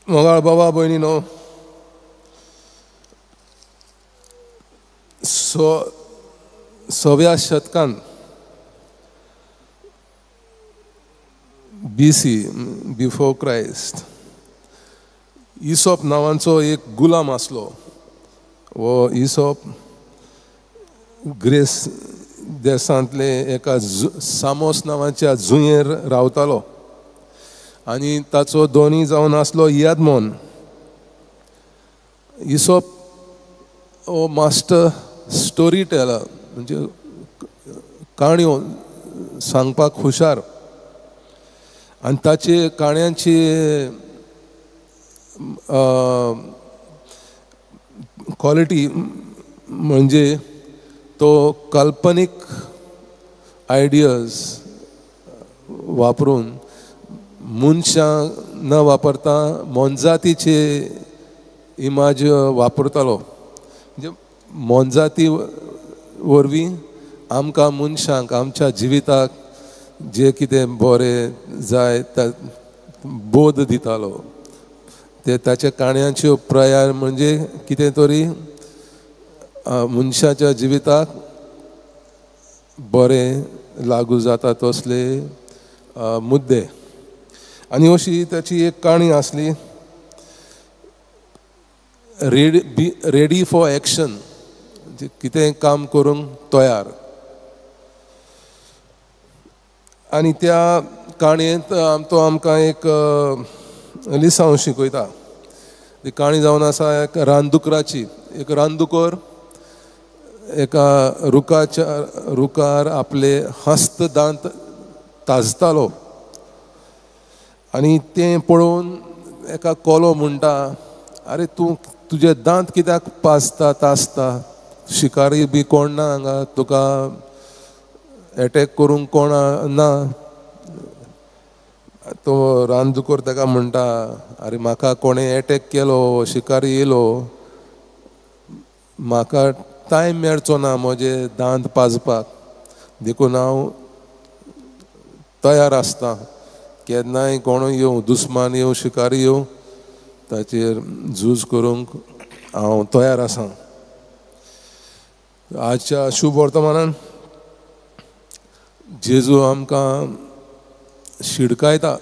मोगाळ बाबा भयणीनो, सव्या शतकान BC, before Christ, Aesop नांवांचो एक गुलाम आसलो. हो इसोप ग्रेस देशांतले एका सामोस नांवाच्या जुंयेर रावतालो आनी ताचो दोनी जावन आसलो यादमोन. इसोप हो मास्टर स्टोरी टेलर, म्हणजे काणयो सांगपाक हुशार आनी ताचे काणयांची क्वॉलिटी म्हणजे तो काल्पनीक आयडियाज वापरून मनशां न वापरता मोनजातीचे इमाज वापरतालो. म्हणजे मोनजाती वरवीं आमकां मनशांक आमच्या जिविताक जे कितें बरें जाय बोध दितालो. ते ताच्या काणयांच्यो प्रयार म्हणजे कितें तरी मनशाच्या जिविताक बरें लागू जाता तसले मुद्दे. आनी अशी ताची एक काणी आसली, रेडी फॉर एक्शन, कितें काम करूंक तयार. आनी त्या काणयेंत तो आमकां एक लिसांव शिकयता. ती काणी जावन आसा एक रानदुकराची. एक रानदुकर एका रुखाच्या रुखार आपले हस्त दांत ताजतालो आनी तें पळोवन एका कोलो म्हणटा, आरे तूं तुजे दांत कित्याक पाजता तासता, शिकारी बी कोण ना हांगा, तुका एटॅक करूंक कोण ना. तो रानदुकर ताका म्हणटा, आरे म्हाका कोणें एटॅक केलो, शिकारी येयलो, म्हाका टायम मेळचो ना म्हजे दांत पाजपाक, देखून हांव तयार आसता, केन्नाय कोणूय येवं, दुस्मान येवं, शिकारी येवं, ताचेर झूज करूंक हांव तयार आसा. आजच्या शुभ वर्तमानान जेजू आमकां शिडकायता,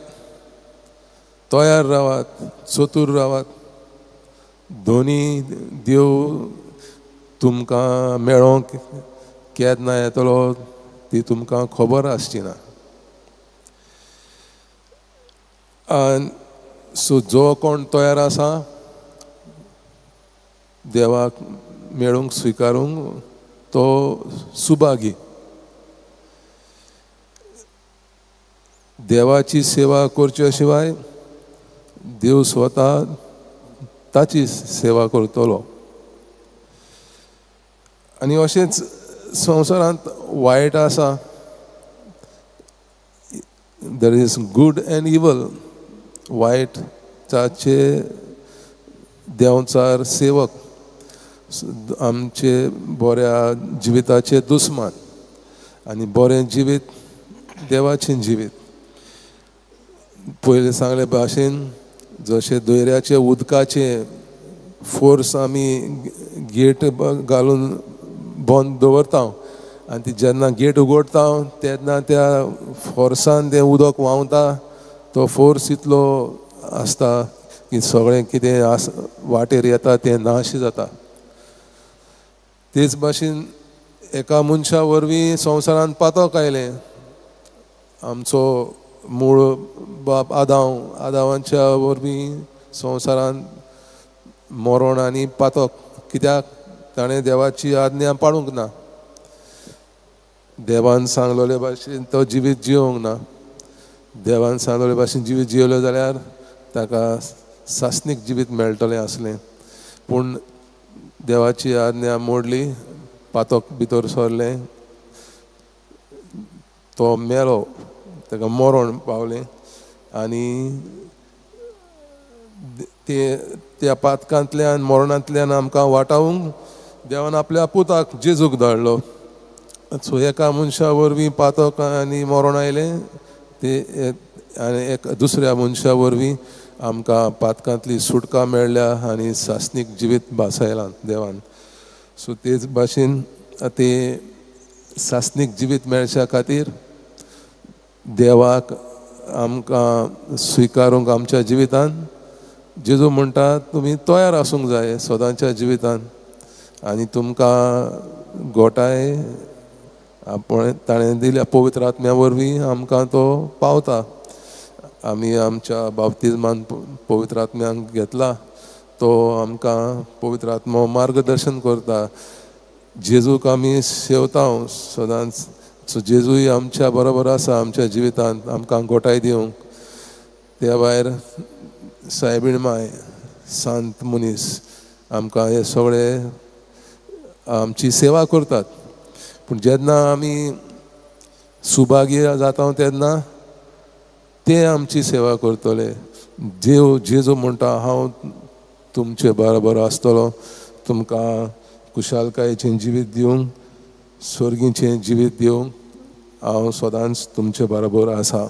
तयार रावात, चतूर रावात, दोनी देव तुमकां मेळोंक केन्ना येतलो ती तुमकां खबर आसची ना. सो जो कोण तयार आसा देवाक मेळूंक स्विकारूंक तो सुभागी. देवाची सेवा करच्या शिवाय देव स्वता ताची सेवा करतलो. आनी अशेंच संवसारांत वायट आसा, there is good and evil. वायट ताचे देंवचार सेवक, आमचे बऱ्या जिविताचे दुस्मान, आनी बरें जिवीत देवाचें जिवीत. पयलें सांगले भाशेन जशें दर्याचे उदकाचे फोर्स आमी गेट घालून बंद दवरता आनी ती जेन्ना गेट उगडटा तेन्ना त्या फोर्सान तें उदक व्हांवता, तो फोर्स इतलो आसता की सगळें कितें आस वाटेर येता तें नाश जाता. तेच भाशेन एका मनशा वरवीं संवसारांत पातक आयलें. आमचो मूळ बाप आदांव, आदांवाच्या वरवीं संवसारांत मरण आनी पातक, कित्याक ताणें देवाची आज्ञा पाळूंक ना, देवान सांगलेले भाशेन तो जिवीत जिवंक ना. देवान सांगलेले भाशेन जिवीत जिवलें जाल्यार ताका सासणीक जिवीत मेळटलें आसलें, पूण देवाची आज्ञा मोडली, पातक भितर सरलें, तो मेलो, ताका मरण पावलें आनी ते त्या पातकांतल्यान मरणांतल्यान आमकां वाटावंक देवान आपल्या पुताक जेजूक धाडलो. सो एका मनशा वरवीं पातक आनी मरण आयलें, ते आनी एक दुसऱ्या मनशा वरवीं आमकां पातकांतली सुटका मेळ्ळ्या आनी सासणीक जिवीत भासायलां देवान. सो तेच भाशेन ते सासणीक जिवीत मेळच्या खातीर देवाक आमकां स्विकारूंक आमच्या जिवितान जेजू म्हणटा तुमी तयार आसूंक जाय सदांच्या जिवितान आनी तुमकां गोठाय आपण ताणें दिल्या पवित्र आत्म्या वरवीं आमकां तो पावता. आमी आमच्या बाप्तिज्मान पवित्र आत्म्यांक घेतला, तो आमकां पवित्र आत्मो मार्गदर्शन करता. जेजूक आमी सेवता सदांच, सो जेजूय आमच्या बरोबर आसा आमच्या जिवितांत आमकां गोठाय दिवंक. त्या भायर सायबीण माय सांत मनीस आमकां हे सगळे आमची सेवा करतात. पूण जेन्ना आमी सुभागी जाता तेन्ना ते आमची सेवा करतले. देव जेजू म्हणटा हांव तुमचे बरोबर आसतलो, तुमकां खुशालकायेचें जिवीत दिवंक, स्वर्गीचें जिवीत दिवंक हांव सदांच तुमचे बरोबर आसा.